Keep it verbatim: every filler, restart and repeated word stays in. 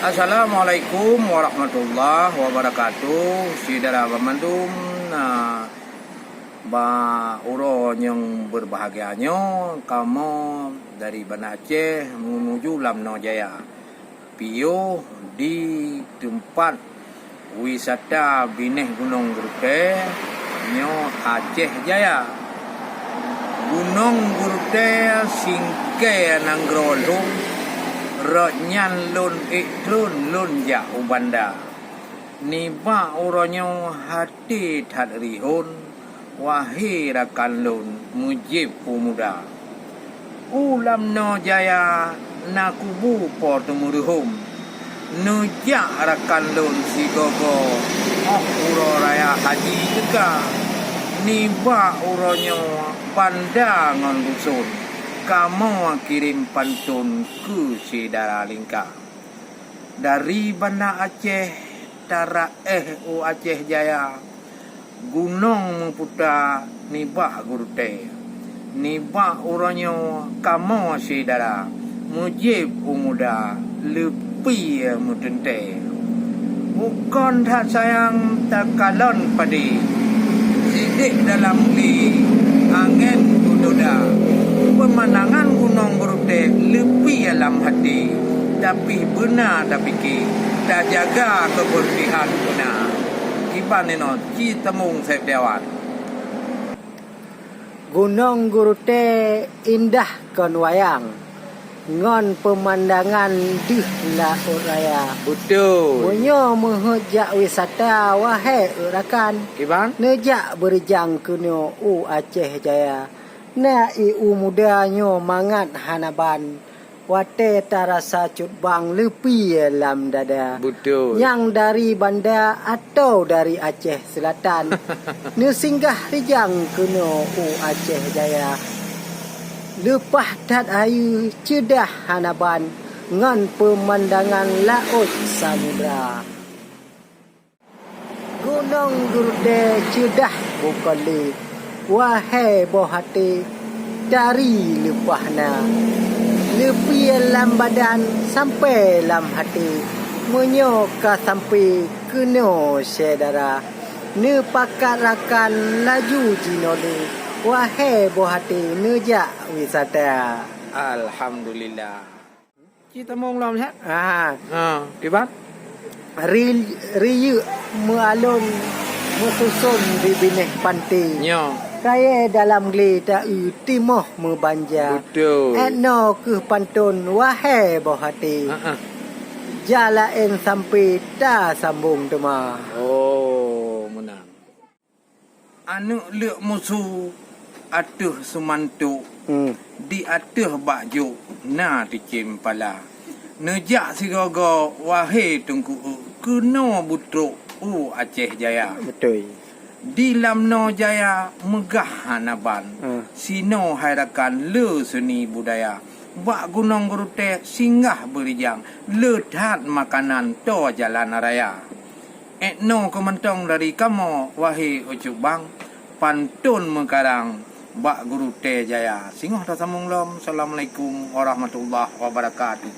Assalamualaikum warahmatullahi wabarakatuh. Syedara banmandum, na, ba uroe nyang berbahagia nyoe, kamoe dari Banda Aceh menuju Lamno Jaya, piôh di teumpat wisata Binéh Gunong Geurutée, nyoe Aceh Jaya. Gunong Geurutée singkée nanggroe lôn, rot nyan lôn ék trôn lôn jak u banda. Nibak uroe nyoe até that rihon, wahé rakan lôn, meujieb peumuda. U Lamno Jaya na kubu Po Teumeuruhom. Neujak rakan lôn sigoe-goe óh uroe raya haji teuka. Nibak uroe nyoe banda ngon duson, kamoe kirém panton keu syedara lingka. Dari Banda Aceh taraéh u Aceh Jaya, gunong meuputa nibak Geurutée. Nibak uroe nyoe kamoe syedara, meujieb peumuda leupie meuteuntée. Bukon that sayang takalon padé, sidéh dalam glé angén geudoda. Peumandangan Gunong Geurutée leupie lam até, tapi beuna tapike, tajaga keubeursihan beuna. Kiban inoe, ci tamong Sép Dewan. Gunong Geurutée indah kon wayang, ngon peumandangan deuh laôt raya. Beutôi. Meunyoe meuheuét jak wisata, wahé eu rakan, kiban? Neujak beurijang keunoe u Aceh Jaya. Na ié u muda nyoe mangat hana ban. Watée tarasa cut bang leupie lam dada. Beutôi. Nyang dari banda atau dari Aceh Seulatan, neusinggah rijang keunoe u Aceh Jaya. Leupah that hayeue ceudah hana ban ngon peumandangan laôt samudra. Gunong Geurutée ceudah bukon lé, wahé boh até, tari leupah na. Leupie lam badan sampoe lam até, meunyoe ka sampoe keunoe syedara. Neupakat rakan laju jinoe lé, wahé boh até neujak wisata. Alhamdulillah. Ci tamong lom, Syek? Ah. Ha, kiban? Ri-, riyeuk meualon meususon di binéh panté. Nyo. Kayée dalam glé ta-eu timoh meubanja. Beutôi. Étnoe keuh panton wahé boh até. Ha, ha. Jak laén sampoe tasambong teuma. Oh, meunan. Aneuk leuk musu ateueh seumantok, hmm, di ateueh bak jok na teucém pala. Neujak sigoe-goe wahé teungku eu, keunoe beutrok u Aceh Jaya. Beutôi. Di Lamno Jaya meugah hana ban. Hmm. Sinoe hai rakan le seuni budaya. Bak Gunong Geurutée singgah beurijang, le that makanan toe jalan raya. Étnoe keuh mantong dari kamoe, wahé ucup bang, panton meukarang bak Geurutée Jaya. Singoh tasambong lom. Assalamualaikum warahmatullahi wabarakatuh.